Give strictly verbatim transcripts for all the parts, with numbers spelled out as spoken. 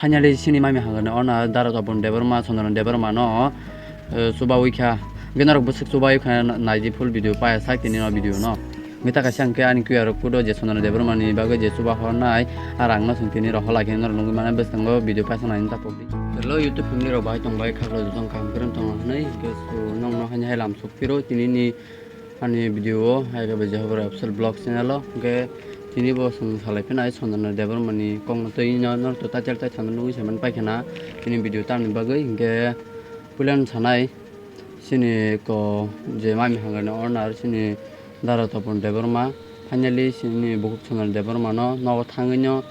Finally, chini mami hangani orna Dara Topon Debbarma, Chandana Debbarma no, eh, chubawi kha. Hwnkhe norok bwswk chubawi kha, naidi full video paya sak tini no video no. Hwnkhe ta kaisa hwnkhe ani Q R code o je Chandana Debbarma ni bagwi je chuba hornai, a rang no chwng tini rohor lai khe norok nugwi mano bwskango video paisa naini ta pokdi. Hello YouTube family rok, bai tong bai khaklo jotong kaham kwrwng tongo hwnwi, hwnkhe so nokno haini hai lam sok phiro tini ni ani video o, hai khe bo Jehovah Official Vlog channel o. Hwnkhe tini bo chwng salai phino ai Chandana Debbarma ni kokno twi no, norok to title tai thangno nugwi se man paikha na tini video tamni bagwi. Hwnkhe puila no sanai chini ko je mami hangani orna chini Dara Topon Debbarma. Finally chini bukhuk Chandana Debbarma no nogo thangwi no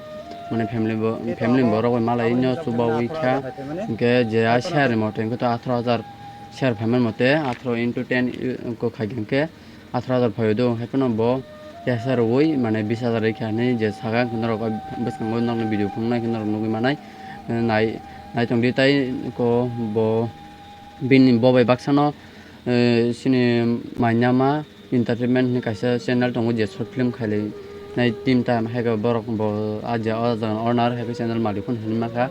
mane family bo, family borok bai malai no chubawi kha. Hwnkhe je a share ni mote hwnkhe to atharo hajar share phaimani mote atharo into ten ko khai hwnkhe atharo hajar phaio do, hai phano bo tesa rwui mane bis hajar rikha hinwi je saka, hwnkhe norok bwskango norokni video phunuknai khe norok nugwi manai. Nai, naitongdi tai ko bo bini bo bai baksano, eh, chini Mainama Entertainment hinwi kaisa channel tongo je short film khailai nai team ta, hai khe borok bo ah je o jaga owner, hai khe channel malik phano hinwi mankha.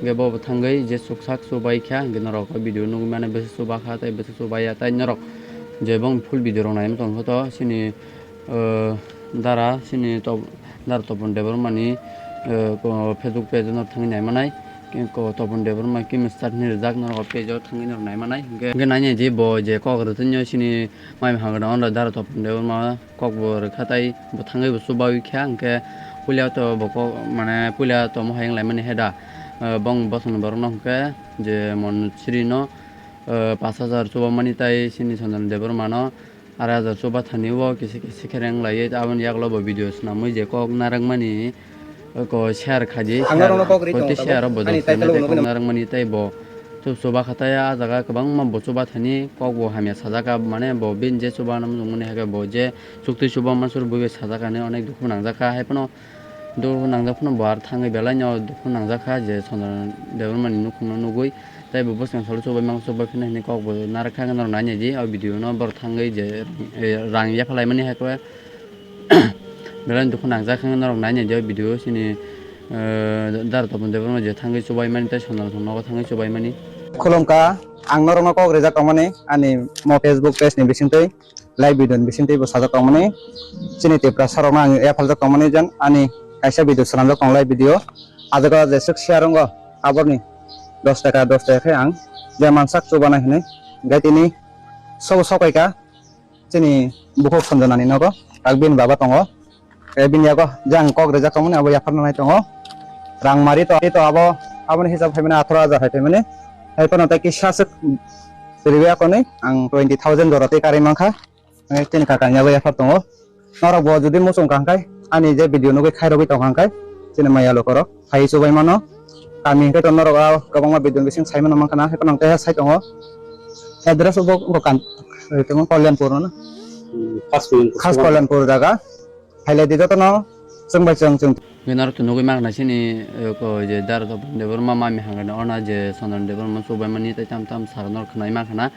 Hwnkhe bo bo thangwi je chuksak chubaikha, hwnkhe norok o video nugwi mano bwswk chubakha tei bwswk chubaiya, tei norok je bong full video rok naimwtong khe to chini, eh, Dara chini to Dara Topon Debbarma ni, eh, ko Facebook page no thangwi naimanai. Ko Topon Debbarma Kim Start hinwi rijak, norok o page o thangwi norok naimanai. Hwnkhe, hwnkhe nainai di bo je kok rwtwino chini mami hangno ono Dara Topon Debbarma kok bo rwkha tei bo thangwi bo chubawi kha, hwnkhe puila to bo kok mane puila tomo hai wng laimani hai da, eh, bong bosongni borokno hwnkhe je Manjusri no, eh, pash hajar chubamani tei chini Chandana Debbarma no arai hajar chuba thani o kisi kisi khe reng lai aboni yagulo bo video swnamwi je kok narwkmani. Ko share khaidi, ang norokno kok ri tongo, share o bo ani title bo nugwi kok narwkmani tei bo chuba khatai a jaga kwbangma bo chuba thani kok bo hamya sajak, mane bo bini je chuba no mwnwi hai khe bo je chukti chuba mansur bo sajak ani onek dukhu nangjak kha, hai phano dukhu nangjak phano bo ar thangwi belai no dukhu nangjak kha je Chandana Debbarma ni nukhung no nugwi. Tei bo bwskang salo chubai mang chubai phino hinwi kok bo narwk kha, norok nainai di o video no borok thangwi je, eh, rang yapha laimani hai khe belai dukhu nangjak kha norok nainai di o video chini, eh, Dara Topon Debbarma je thangwi chubai mani tei Chandana nogo thangwi chubai mani. Khulumkha, ang norokno kok rijak tongmani ani mo Facebook page ni bisingtwi. Live video ni bisingtwi bo sajak tongmani chini Tiprasa rokno ang yaphaljak tongmani jan ani kaisa video swnamjak tong live video. Ajak o jeswk share wngo aborni dos taka dos taka khe ang je mansak chubanai hinwi hwnkhe tini sobo sokaikha chini bukhuk Sanjanani nogo tak bini baba tongo. Tei bini yago je ang kok rijak tongmani abo yapharna nai tongo. Rang mari to, to abo, aboni hisab phaimani atharo hajar hai phaimani. Hai phano tei kisa swk riwi akonwi ang twenty thousand jora tei karwi mankha. Tei chini kaka ni abo yaphar tongo. Norok bo jodi muchung kha hwnkhe ani je video nugwi khairogwi tongkha hwnkhe chini maya lukorok phaiwi chubai mano. Kami hwnkhe to norok a kwbangma video bising sai mano mankha na, hai phano ang tei sai tongo. Address bo wngkha Kalyanpur no na? Hmm, khas Kalyanpur. Khas Kalyanpur jaga. Phailai di jotono chwng bai chwng chwng. Norok to nugwi mankha na chini, eh, ko je Dara Topon Debbarma mami hangani orna je Chandana Debbarma chubai mani tei tam tam saka norok khwnai mankha na.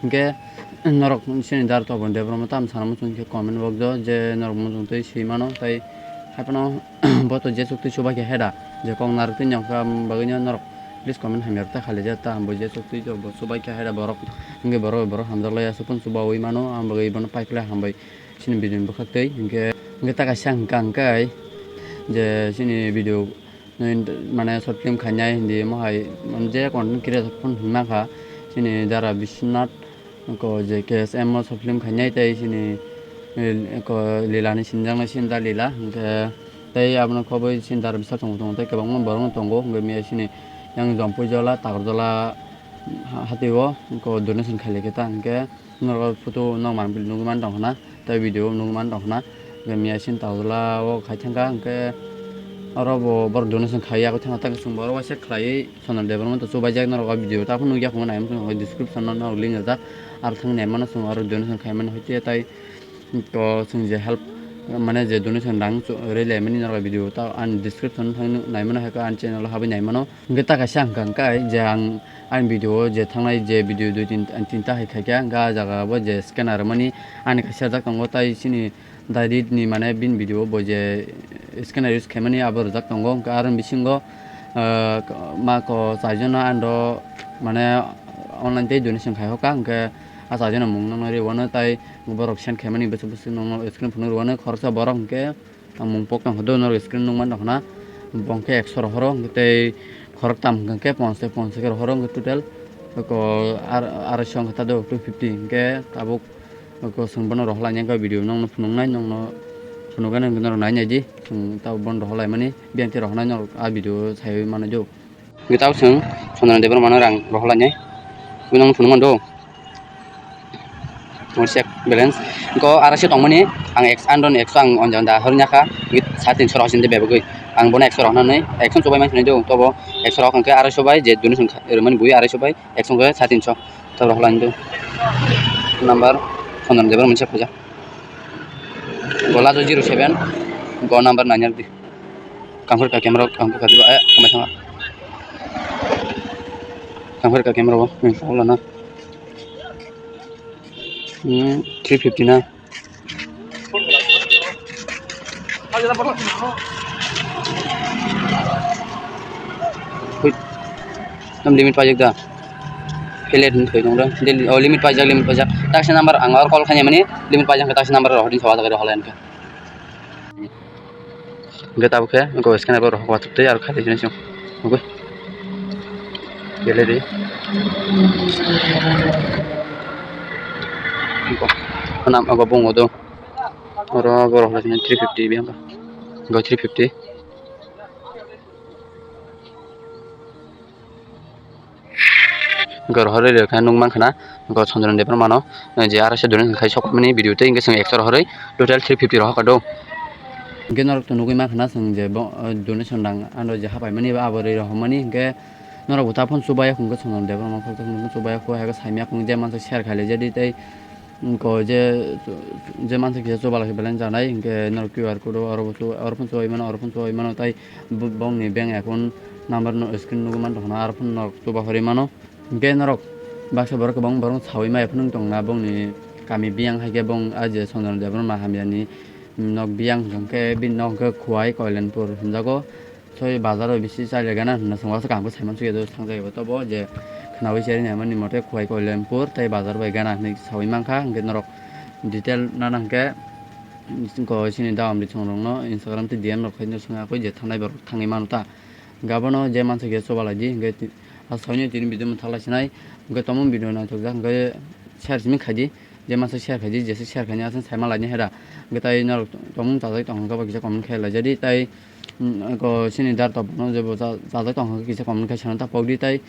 Hwnkhe norok chini Dara Topon Debbarma tam sana muchung khe comment box o je norok muchung twi swi mano tei hai phano bo to je chukti chubai khe heda je kok narwk twi nokha bagwi norok please comment hamya rwkha khalijak ta bo je chukti bo chubai khe heda borok hwnkhe borok borok hamjak lai aswk phano chubaui mano ang bagwi bono paiphlai hambai. Chini video ni bwkhak twi hwnkhe, hwnkhe ta kaisa hwnkha hwnkhe je chini video, mane short film khainai hindi mohai, mane je content creator phano hwnma kha chini Dara Biswanath ko je K S M o short film khainai tei chini, eh, ko Lila ni sinjaknai Sinda Lila hwnkhe tei abono khobwi chini Dara bwsa tongo tongo tei kwbangma borok no tongo hwnkhe miya chini yang Jompuijola Takarjola ha-, hatio ko donation khailai khe ta hwnkhe. Norok photo no manpili nugwi man tong khna, tei video nugwi man tong khna. Hwnkhe miya sin tawla o khai thangkha, hwnkhe oro bo borok donation khai ya, tei chwng borok waisa khlaiwi Sonal Debbarma to chubaijak, norok o video ta phano nugya, phone naimani description no norok link rijak, aro thang naimano chwng oro donation khaimani hoite tai to chwng je help mane je donation rang rwi laimani norok video ta ani description thang naimano hai khe ani channel o habwi naimano. Hwnkhe ta kaisa hwnkha hwnkhe je ang ani video o je thangnai je video dui tin, tinta hai khaikha hwnkhe ah jaga o bo je scanner rwmani ani kaisa rijak tongo, tai chini Dairit ni mane bini video o bo je scanner use khaimani abo rijak tongo, hwnkhe aroni bisingo Ah, ma ko charjon no ando mane online tei donation khai hoka, hwnkhe a charjon no mung nangno rwano, tai borok send khaimani bwswk bwswk nangno screen phunuk rwano, khoroksa borok hwnkhe ang mung pok tong kha do, norok screen nukmani tong khna, bo hwnkhe ekso rohoro, hwnkhe tei khoroktam hwnkhe ponchash ponchash khe rohoro, hwnkhe total ko ar-, araiso hwnkhe ta do two fifty, hwnkhe tabuk ko chwng bono rohor lainai, hwnkhe video nokno phunuknai, nokno phunukgani hwnkhe norok nai naidi, chwng tabuk bono rohor laimani, biyang tei rohornai norok a video saiwi manwi do. Hwnkhe tabuk chwng Chandra Debbarma no rang rohor lainai, bini nokno phunuk mano do. Mo check balance. Ko araiso tongmani ang ekso, andon ekso ang onjang da hor nyakha. Git sa tin soro hasin de bebagwi. Ang bono ekso rok nani, ekso chubai mani do. Tobo ekso rok hwnkhe araiso bai je donation kha-, rwmani bui araiso bai ekso hwnkhe sa tin so. Tobo rok lain do. Number Chandra Debbarma se puja. Gola do zero seven. Go number nine di. Kamphor ka camera, kamphor ka diba, eh, kamai thanga. Kamphor ka camera bo, hmm, wala na. Hmm, three fifty na. Hui. Tam limit pajak da. Pelet hin thoi dong da. Del-, oh, limit pajak, limit pajak. Taksi number ang or call khaini mani, limit pajak taksi number rohor din sawa jaga rohor lain ka. Hingke tabuk khe, hingke scanner bo rohor wathuk twi aro khaidi sini song. Hingke. Gallery. Hingke. Nam abo bungo do. Oro borok lai three fifty biyang ka. Hingke three fifty. Hingke rohorwi rwkha nukmankha na, hingke Chandra Debbarma no, je araiso donation khai sokmani video tei hingke chwng ekso rohorwi total three fifty rohorkha do. Hingke norok to nugwi mankha na chwng je bo, o, donation rang ano je hapaimani ba aborwi rohormani hingke norok bo ta phone chubaiyakho hingke Chandra Debbarma khoroksa phone chubaiyakho hai khe saimya kho je mansa share khailai jadi tei. Hingke je, je mansa kisa chubalai khe belai janai, hingke norok Q R code o oro bo chu, oro phone chubai mano, oro phone chubai mano, tai bo-, bongni bank account number no screen nugwi mantong khna, aro phone norok chuba horwi mano. Hingke norok baksa borok kwbang borok saui maya phunuk tongna, bongni kami biyang hai khe bong a je Chandra Debbarma hamyani nok biyang hwnkhe bini nok hwnkhe Khowai Koilanpur hwnjago. Soi bazar o bisi chali gana hinwi swngmasa kaham khe saiman sugya do thangjakya bo tobo je khwnaui cherwi naimani mote Khowai Koilanpur tei bazar bai gana hinwi saui mankha, hwnkhe norok detail nana hwnkhe chini dam ri chwng rokno Instagram tei D M rok khaino swngya koi je thangnai borok thangwi mano ta. Hwnkhe abono je mansa khe chubalai di, hwnkhe ti-, a saui tini video mwthak lai sinai, hwnkhe tamo video naithokjak hwnkhe share simi khaidi. Je masa share khaidi, jesa share khaini aswk saima laini hera. Hwnkhe tai norok tongmung chajak tong hwnkhe bo kisa comment khai laijadi. Tai, mm, ko chini dar topno je bo cha-, chajak tong hwnkhe kisa comment khai sana ta pokdi tai.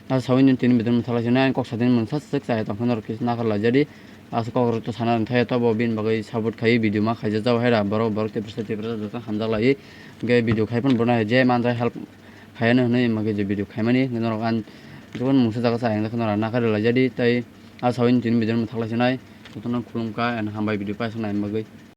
Asa saui nini tini bidin mwthalai sini, ani kok sadini mungsa swk chaya tong hwnkhe norok kisa nakhar laijadi. Asa kok rok to sana rwngthai to bo bini bagwi support khai video ma khaijak jao hera. Borok, borok tiprasa, tiprasa joto hamjak lai. Hwnkhe video khai phano bono hai je manjak help khaiya hwnwi mage je video khaimani hwnkhe norok ang jokon mungsa jaga chaya hwnkhe norok nakhar laijadi. Tai asa saui nini tini bidin mwthalai sinai. Jotono khulumkha and hambai video paisuk naini bagwi.